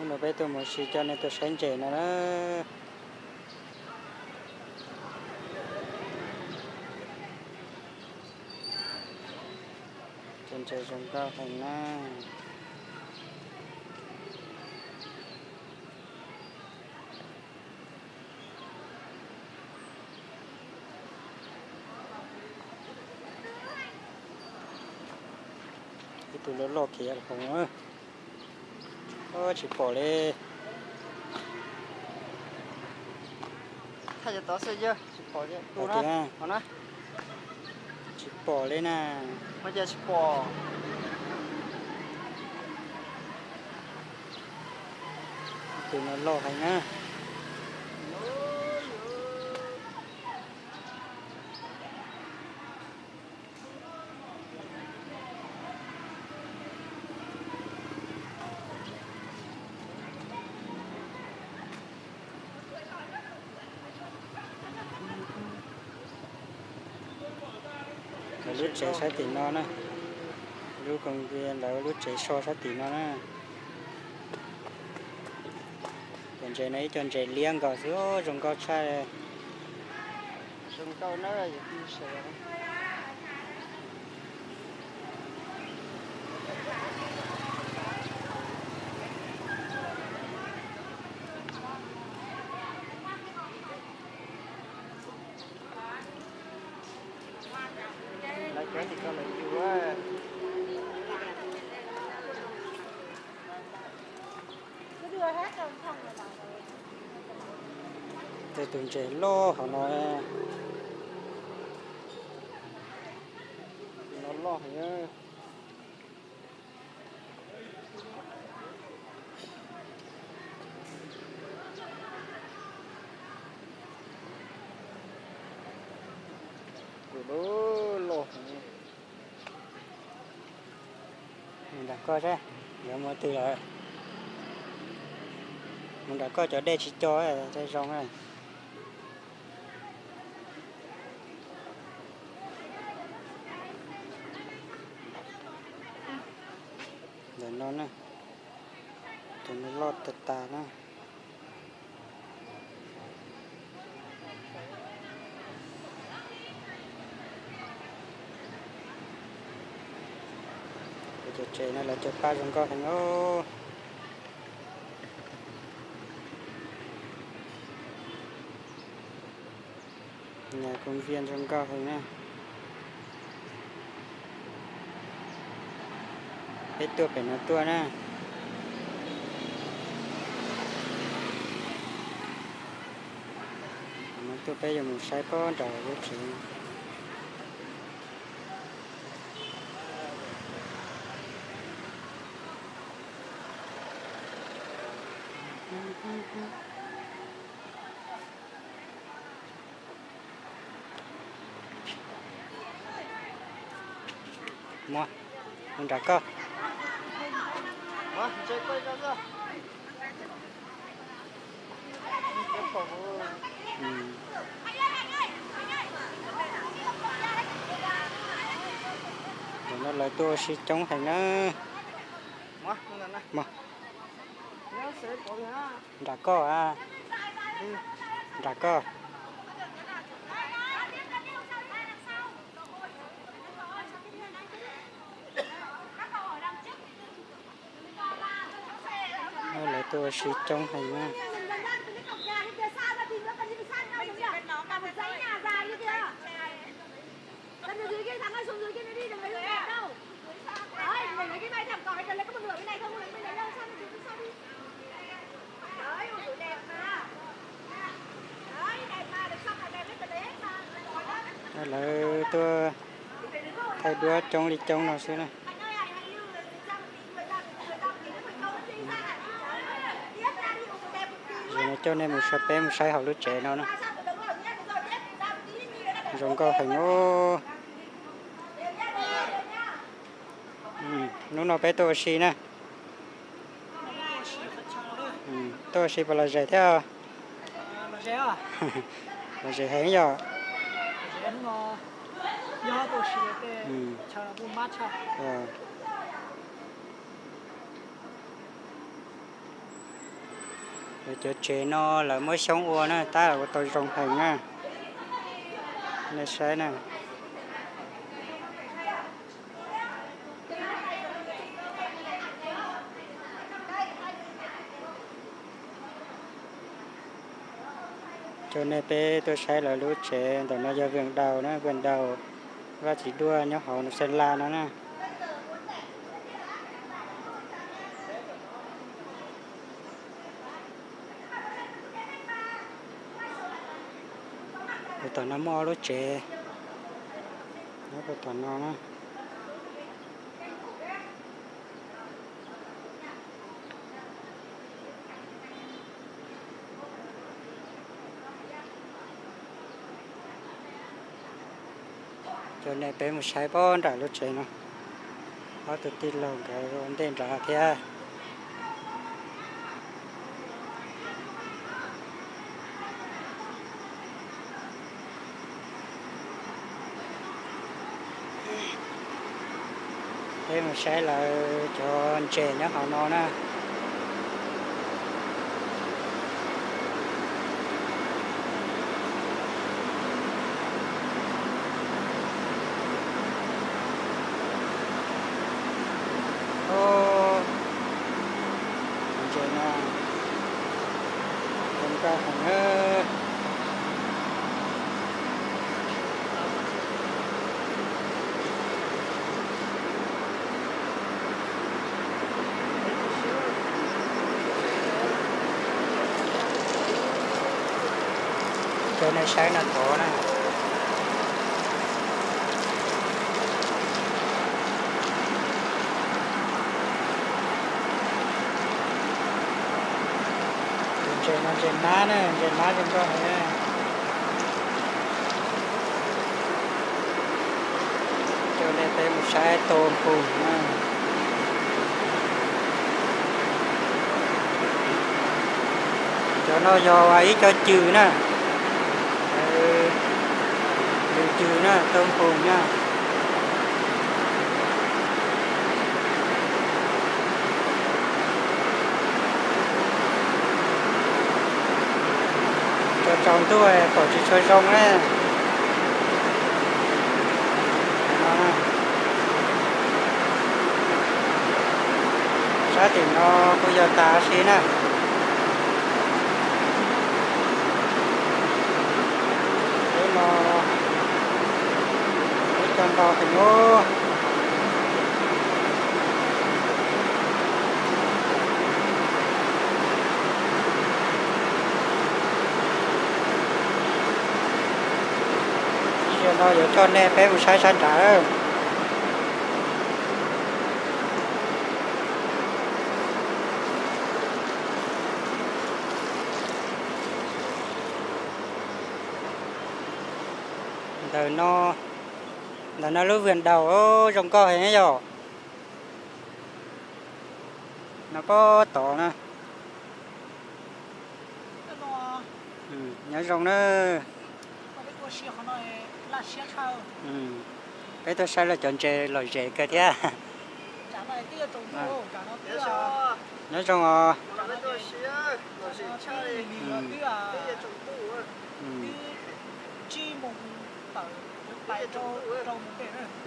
No peb tuaj mus si coj nej tuaj saib ntses no na. Cov ntses zoo nkauj heev na. Ib tug loj loj kiag hov, tsis pom li. Tsis pom li na. Tus no loj heev na. Lawv lub tsev sab tim no na. Lub koos vi lawv lub tsev so sab tim no na. Cov ntses no ib co ntses liab nkaus xwb, zoo nkauj tshaj. Tej tus ntses loj hauv no, no loj heev. Tus loj loj heev. Mus nram koj seb yuav mus twg lawm. Mus nram koj cov dej tsis co, zoo. Ntawm no na, tus no loj tas tas na. Cov tsev no lawv cog paj zoo nkauj heev os. Nyuam koos vi zoo nkauj heev na. Peb tuaj pem no tuaj na. No tuaj peb yuav mus saib pob nram lub tsev. Mus, mus nram koj. Ntawm no lawv tuaj ua si coob heev na. Nram koj a, nram koj. Lawv tuaj ua si coob heev na. Lawv tuaj thaij duab coob li coob no xwb na. Zaum no coj nej mus saib, peb mus saib hauv lub tsev no na. Zoo nkauj heev os. Hnub no peb tuaj ua si na. Tuaj ua si puas lom zem thiab? Lom zem heev yom. Hnub no yog tuaj ua si tej chaw kuj mab tshaj. Hnub Cov tsev no lawv muab xyoob ua na, tab ua tau zoo heev na. Nej saib na. Coj nej peb tuaj saib lawv lub tsev. Ntawm no yog vườn đào na, vườn đào, vaj txiv duaj nyob hauv Nus Xeeb Laj no na. Tom no muaj ob lub tsev, nyob rau tom no na. Coj nej peb mus saib pob nram lub tsev no, ob tug tij laug nkawd ua ntej nrad thiab. Peb mus saib lawv cov ntses nyob hauv no na. Ntses no zoo nkauj heev. Coj nej saib no tod na. Tus ntses no ntses nab na, ntses nab zoo nkauj heev na. Coj nej peb mus saib tau npoo na. Cov no yog ib co cws na. Cws, cws na, tau npoo na. Tsaus ntuj pom tsis tshua zoo na. Sab tim no kuj yog tas si na. Lub no lub coj ntau heev ub. Zaum no yuav coj nej peb mus saib sab nrad. Ntawm no, ntawm no lub vườn đào zoo nkauj heev yom. No pob tod na. Nyob zoo na. Peb tuaj saib lawv cov ntses lom zem kawg thiab. Nyob zoo os.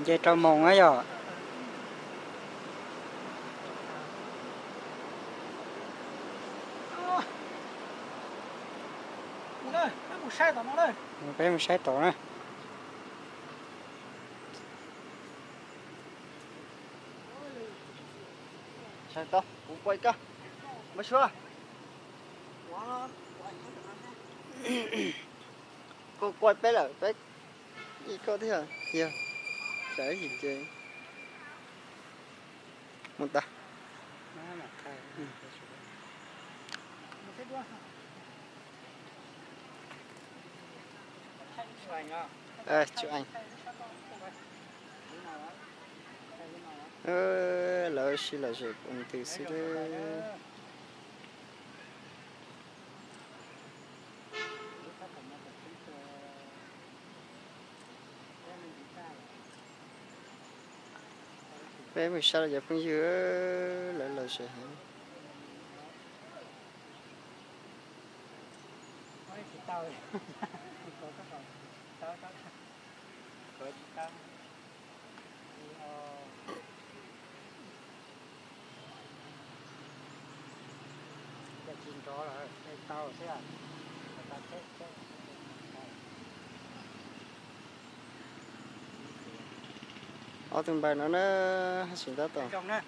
Nce rau moos na yom. Peb mus saib tod na. Kuv quaj koj, Maiv Suav. Koj quaj peb lawm, peb ib koj thiab, yog tsam ib yim ces mus tas. Lawv sib lom zem ua ntws xwb. Peb mus saib lawv cov phooj ywg, lawv lom zem heev. Ob tug npawg no na, tab sis tab tom. Hnub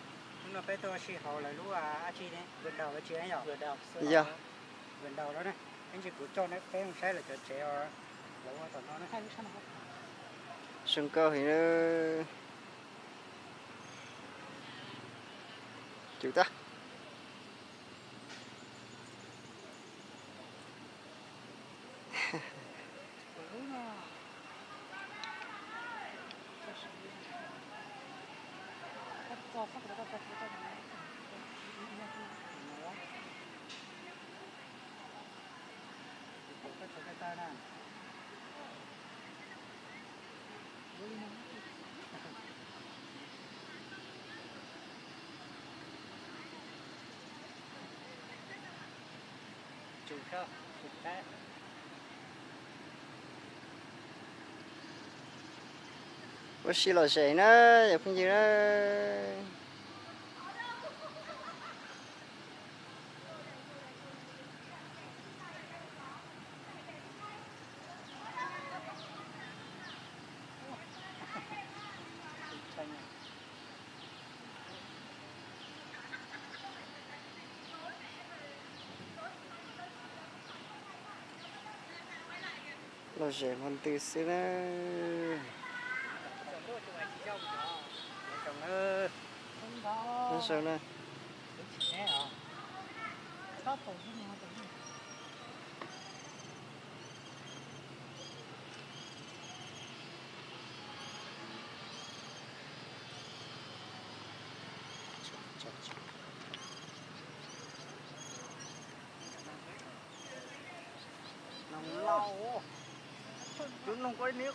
no peb tuaj ua si hauv lawv lub dab tsi ne, vườn đào los tsis yog? Vườn đào xwb. Yog. Vườn đào los ne, ib ntsis kuv coj peb mus saib lawv cov tsev os, lawv ua tom no na. Zoo nkauj heev na. Cug tag. Ua si lom zem na, yog phooj ywg na. Lom zem hmo ntuj xwb na. Nyob zoo na. Noog lauj, tus noog ko ib niag